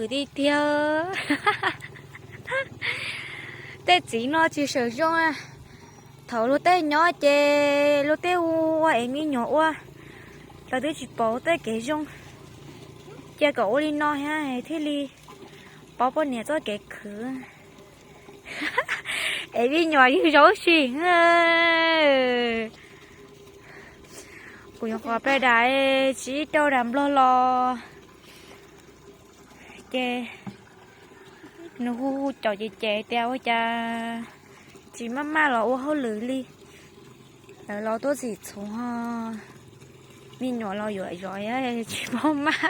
Kwv tij tiag, tej txiv no tsis sawm zoo. Thaum luag tej nyob ces luag tej ua es me nyuam ua, lawv twb tsis paub tej kev zoo. Cia kom ua li no thiaj li paub poj niam txoj kev khwv. Es me nyuam yug zaub si. Kuv nyuam qhuav pab dam tsis rau dam nplog los ces nws hu hu caum ces ces tias ua cas tsis maj maj los ua hauj lwm li. Lawv los tuaj txhim txhuv ho me nyuam los yuav zov tsis paub maj.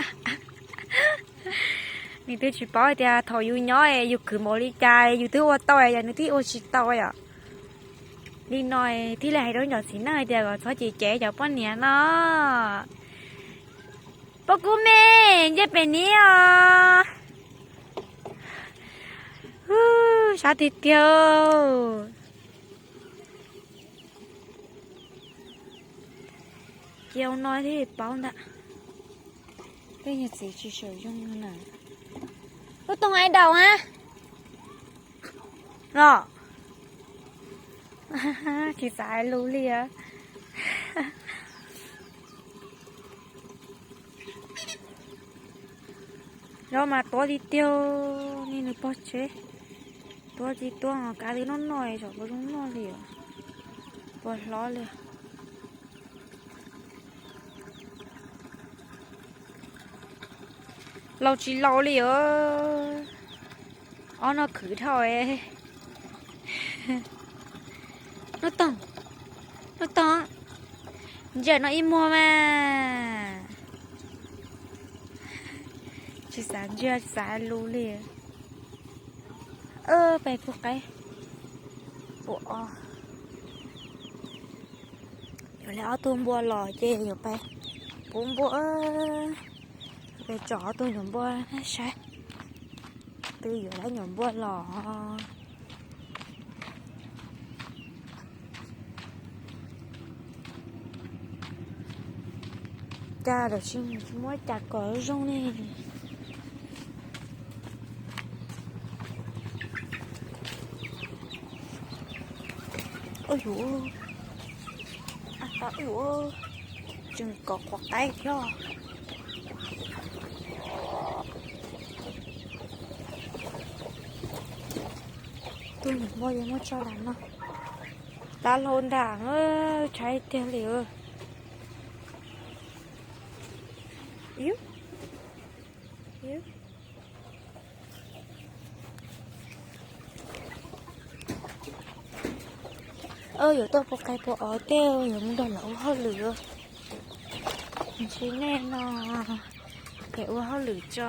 Nws twb tsis paub hais tias thaum yus nyob yus khwv npaum li cas yus twb ua tau, yog nws twb ua tsis tau yom. Li no thiaj li hais rau cov txiv neej hais tias kom txhob cem cem cov poj niam no. Poj kub me, nce pem niv os. Sab tiag tiag. Cia ua no thiaj paub ntag. Tej niag txiv tsis sawm zoo na. Lub toog ai daus ha. Los tsis xav hais lus li. Zaub mas tuab tiag tiag, niag nws pog tsev tuab tiag tuab, kav twb noj noj, zaum puas zoo noj li os, puas hlob li. Laus tsis laus li os. Ob no khwv dhau. Nuj Toog, Nuj Toog, ntsia no ib muag mas. Tsis xav ntsia tsis xav lus li. Peb pub qaib, pub os. Yuav li ob tug npua los ces yuav peb pub npua, peb tso ob tug nyuam npua saib twb yuav lab nyuam npua los. Cas lawm tsis muab cas kom zoo ne. Ua yuav, tseem kom quav qaib thiab. Tus nyuam npua yuav muab tso lam no. Tab hlau nram, tshaib tiag li. Yuav tuaj pub qaib pub os tej, yuav mus nrog lawv ua hauj lwm. Ntsib nej no, peb ua hauj lwm tso.